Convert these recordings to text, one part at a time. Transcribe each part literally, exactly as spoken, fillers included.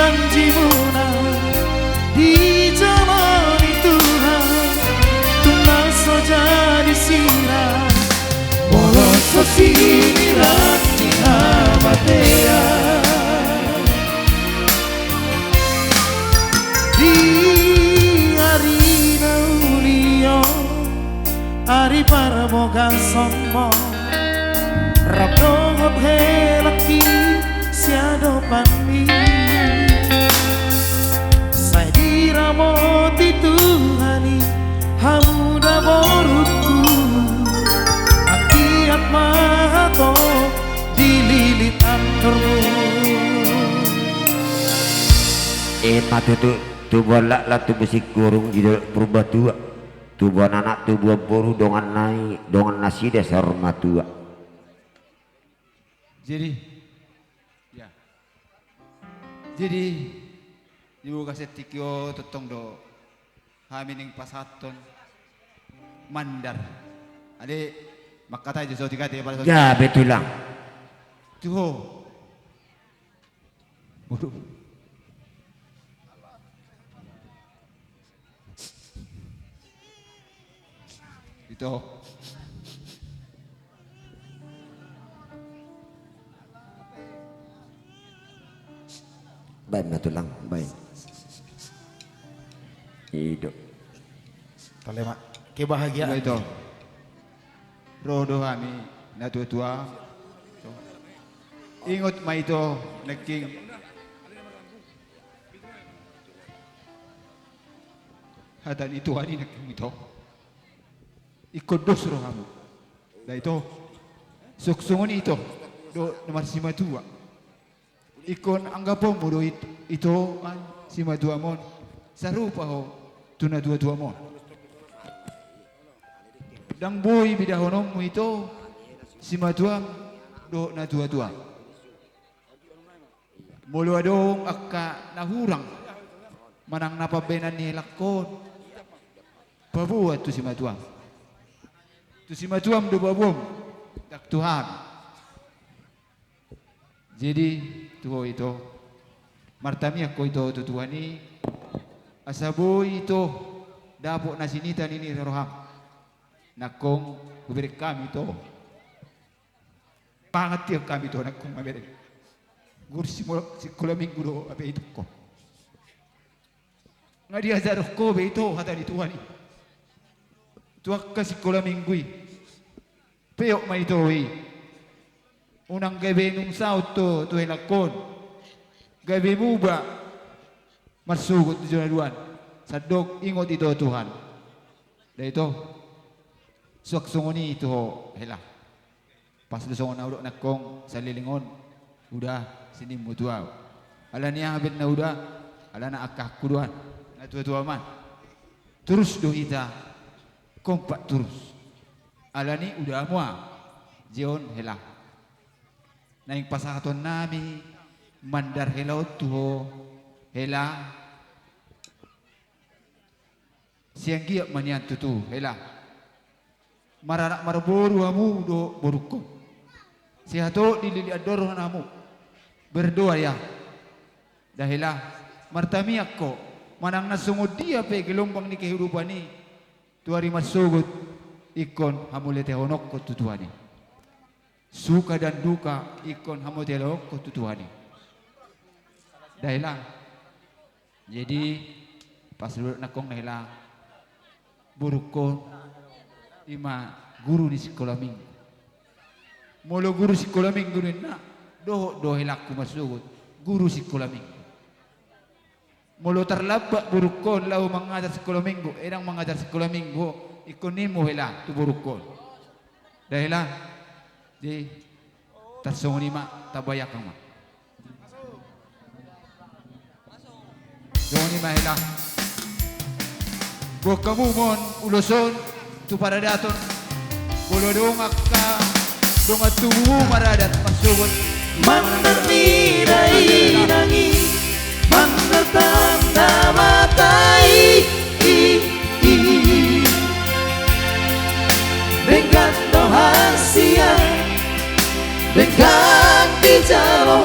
Janjimuna dijalo ni Tuhan, tung na so jadi sirang, molo so sinirang ni hamatean. Di ari na uli on, ari parbogason mon, rap dohot helangki siadopanmi. Sai diramoti Tuhan i hamu da borungku, anggiat ma hatop dililit andormu. Ima tutu, tubuan laklak, tubu singkoru di dolok Purbatua. Tubuan anak, tubuan boru, dongan nai, dongan nasida saur matua. Jadi, ya. Jadi, di bagasan tingki on tongtong do hami naeng pasahathon mandar. Adi, mangkatai jo saotik ate, pala saotik. Ya, betulang. Tu ho. Waduh. Ito. Baen ma tulang, baen. I do. Tale ma. Kebahagiaan. Ito. Ro do hami natuatua. Ingot ma ito nangkin. Hata ni Tuhan i nangkin ito. Ingkon dos rohamu. Da ito. Suang songon i ito. Dohot na marsimatua. Ingkon anggaponmu do it-, ito an simatuam on. Sarupa ho tu natuatuam on. Ndang boi bedahononmu ito simatuam dohot natuatuam. Molo adong angka na hurang manang na pambahenan ni helangkon, paboa tu simatuam. Tu simatuam do paboam, ndang tu hami. Jadi, tu ho ito, martamiang ho ito tu Tuhan i, asa boi ito dapot na sinita ni roham. Nangkon hubereng hami ito. Pangantian hami ito nangkon mamereng. Guru simo-, sikola minggu do hape ito ho. Nga diajarhon ho be ito hata ni Tuhan i. Tu angka sikola minggu i. Peop ma ito i. Unang gabe nunga saut ho tu helangkon. Gabe muba. Marsogot tu joloan. Sandok ingot ito Tuhan. Da ito. Suang songon i tu ho hela. Pas do songon na hudok nangkon saleleng on, uda, sinimmu tu ahu. Alani aha baen na uda? Alana angkangku do an, natuatuam an. Torus do hita, kompak torus. Alani uda hamu ahu, je on hela. Naeng pasahaton nami mandar hela on tu ho, hela. Sai anggiat ma nian tutu, hela. Maranak marboru hamu dohot borungkon. Sai hatop dilili andor roha hamu. Berdoa ya. Da hela, martamiang ho, manang na songon dia pe gelombang ni kehidupan i, tu ari marsogot, ingkon hamuliatehonon ho tu Tuhan i. Suka dan duka ingkon hamuliatehonon ho tu Tuhan i. Da hela. Jadi, pas hudok nangkon hela, borungkon, ima guru ni sikola minggu. Molo guru sikola minggu ninna, dohot do helangku marsogot, guru sikola minggu. Molo tarlambat borungkon laho mangajar sikola minggu, e ndang mangajar sikola minggu, ingkon nimmu hela tu borungkon. Da hela, di, tarsongon i ma, tabayangkon ma. Songon i ma hela. Boan hamu mon ulos on tu paradaton. Molo adong angka dongan tubu maradat marsogot. Mandar ni dainang i, mandar tanda mata i, i, i. Denggan do hasian, denggan dijalo,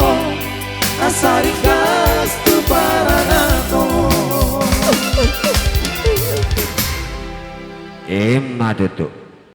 asa ringgas tu Emma tutu.